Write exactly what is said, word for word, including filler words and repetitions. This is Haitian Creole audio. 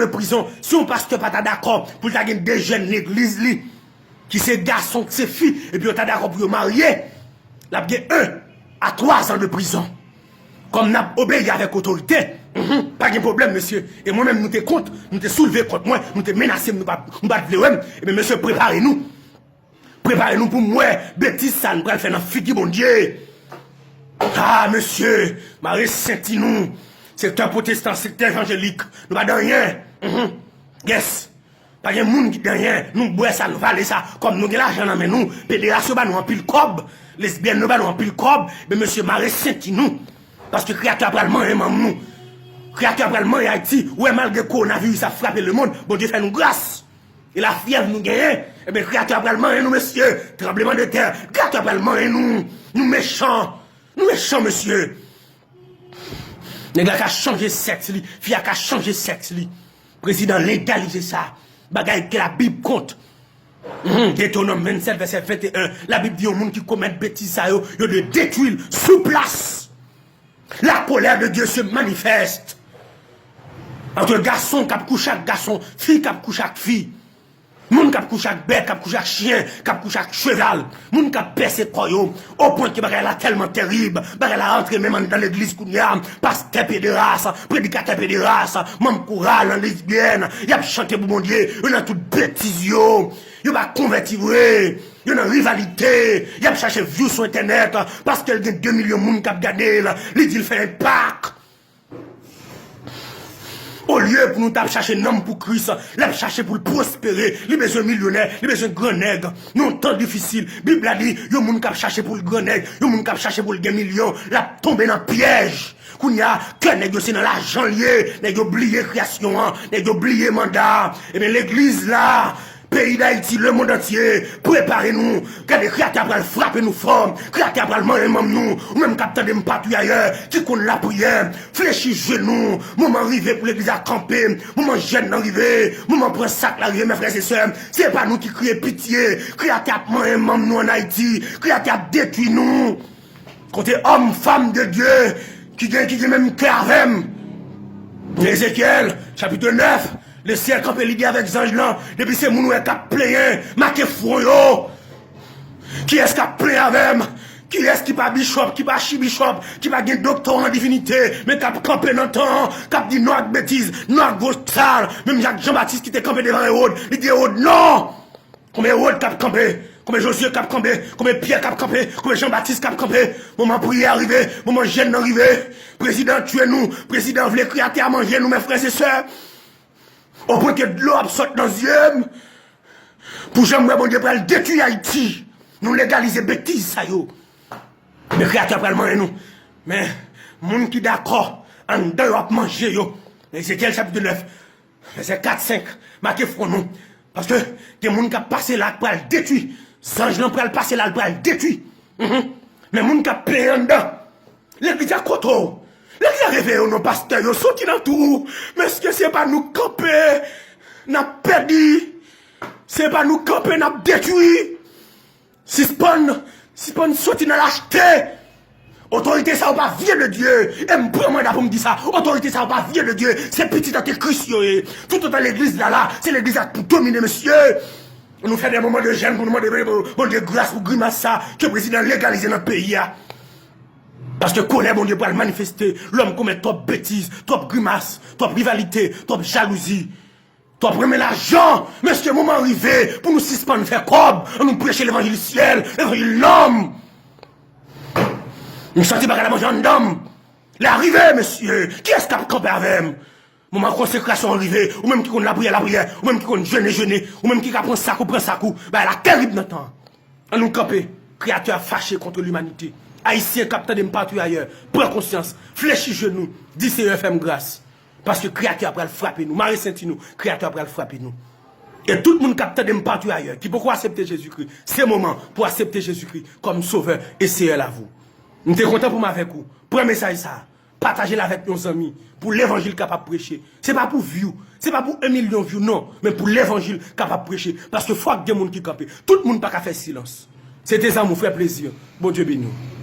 de prizon. Si yon pastè pa ta dakò pou l ta gen de jèn legliz li, ki se gason, ki se fi, epi yo ta dakò pou yo marye, l ap gen en a twa zan de prizon. Kòm n ap obeyi avèk otorite, mhm, pa gen pwoblèm, mesye. E mwen menm, nou te kont, nou te soulve kont mwen, nou te menase m, nou pa, nou pa t vle wè m. Ebyen, mesye, prepare nou. Prepare nou pou m wè betiz sa n pral fè nan figi Bondye. Ah, mesye, mare senti nou. Sektè pwotestan, sektè evanjelik, nou pa dan anyen. Mhm. Yes. Pa gen moun ki dan anyen. Nou bwè sa, nou vale sa. Kòm nou gen lajan nan men nou, pederas yo ba nou anpil kòb, lesbyèn yo ba nou anpil kòb, men mesye, mare senti nou. Paske Kreyatè a pral manyen manm nou. Kreyatè a pral manyen Ayiti. Ou wè, malgre kowonaviris ap frape lemonn, Bondye fè nou gras. E lafyèv nou genyen, ebyen, Kreyatè a pral manyen nou, mesye. Tranblemanntè, Kreyatè a pral manyen nou. Nou mechan. Nou mechan, mesye. Nèg la ka chanje sèks li, fi a ka chanje sèks li. Prezidan legalize sa. Bagay ke Labib kont. Mhm, Detewonòm vennsèt, vèsè venteyen, Labib di yon moun ki komèt betiz sa yo, yo dwe detwi l sou plas. La colère de Dieu se manifeste entre gason k ap kouche ak gason, fi k ap kouche ak fi. Moun k ap kouche ak bèt, k ap kouche ak chen, k ap kouche ak cheval. Moun k ap pèse kò yo, o pwen ke bagay la tèlman terib, bagay la rantre menm anndan legliz kounye a, pastè pederas, predikatè pederas, manm koral, lesbyèn, y ap chante pou Bondye, yo nan tout betiz yo, yo pa konvèti vre, yo nan rivalite, y ap chache view sou entènèt, paske l gen de milyon moun k ap gade l, li di l fè enpak. Olye pou nou t ap chache nanm pou Kris, l ap chache pou l pwospere, li bezwen milyonè, li bezwen gran nèg. Nan yon tan difisil, Bib la di, yon moun k ap chache pou l gran nèg, yon moun k ap chache pou l gen milyon, l ap tonbe nan pyèj. Kounye a, kè nèg yo se nan lajan l ye, nèg yo bliye kreyasyon an, nèg yo bliye manda a. Ebyen, legliz la, peyi Dayiti, lemonn antye, prepare nou. Gade, Kreyatè a pral frape nou fò. Kreyatè a pral manyen manm nou. Ou menm k ap tande m patouye ayè, ki konn lapriyè, flechi jenou. Moman rive pou legliz la kanpe. Moman jèn nan rive. Moman pran sak la rive, mes frères et sœurs. Se pa nou ki kriye pitye. Kreyatè ap manyen manm nou ann Ayiti. Kreyatè ap detwi nou. Kote òm, fanm de Dye ki gen, ki gen menm kè avè m. Ezekyèl, chapit nèf, Lesyèl kanpe, li di avèk zanj lan, depi se moun ou wè k ap plenyen, make fwon yo. Kiyès k ap plenyen avè m? Kiyès ki pa bichòp, ki pa achibichòp, ki pa gen doktora an divinite, men k ap kanpe nan tan an, k ap di non ak betiz, non ak gwo sal, menm jan ak Jan Batis ki te kanpe devan Ewòd, li di Ewòd non! Konbyen Ewòd k ap kanpe? Konbyen Jozye k ap kanpe? Konbyen Pyè k ap kanpe? Konbyen Jan Batis k ap kanpe? Moman priyè a rive, moman jèn nan rive. Prezidan tye nou, prezidan vle Kreyatè a manje nou, mes frères et sœurs. Opwen ke dlo ap sot nan zye m. Pou jan m wè Bondye pral detwi Ayiti. Nou legalize betiz sa yo. Men Kreyatè a pral manyen nou. Men moun ki dakò, anndan yo ap manje yo. Ezekyèl chapit nèf. Vèsè kat, senk, make fwon nou. Paske gen moun k ap pase la k pral detwi. Zanj lan pral pase la, l pral detwi. Mhm. Men moun k ap plenyen anndan. Legliz a kote w? Legliz a reveye w non, pastè yo soti nan twou. Mesye, se pa nou k kanpe, n ap pèdi. Se pa nou k kanpe, n ap detwi. Sispann, sispann soti nan lachte. Otorite sa yo pa vye de Dye. E m pran manda pou m di sa. Otorite sa yo pa vye de Dye. Se pitit antikris yo ye. Toutotan legliz la la, se legliz la k pou domine, mesye. Nou fè de moman de jèn pou nou mande Bondye gras pou grimas sa ke prezidan legalize nan peyi a. Paske kolè Bondye pral manifeste. Lòm komèt twòp betiz, twòp grimas, twòp rivalite, twòp jalouzi. Twòp renmen lajan. Mesye, moman rive pou nou sispann fè kòb. Ann nou preche levanjil syèl, levanjil nanm. M santi bagay la manje anndan m. Lè a rive, mesye. Kiyès k ap kanpe avè m? Moman konsekrasyon an rive. Ou menm ki konn lapriyè, lapriyè. Ou menm ki konn jene, jene. Ou menm ki ka pran sak ou, pran sak ou. Bagay la terib nan tan an. Ann nou kanpe. Kreyatè a fache kont limanite. Ayisyen k ap tande m patou ayè, pran konsyans. Flechi jenou. Di Seyè fè m gras. Paske Kreyatè a pral frape nou. Mare senti nou. Kreyatè a pral frape nou. E tout moun k ap tande m patou ayè, ki poko aksepte Jezikri, se moman pou aksepte Jezikri kòm Sovè e Seyè lavi w. M te kontan pou m avèk ou. Pran mesaj sa a. Pataje l avèk yon zanmi pou levanjil kapab preche. Se pa pou view, se pa pou en milyon view, non, men pou levanjil kapab preche. Paske fòk gen moun ki kanpe. Tout moun pa ka fè silans. Se te zanmi w, frè Plezi. Bondye beni w.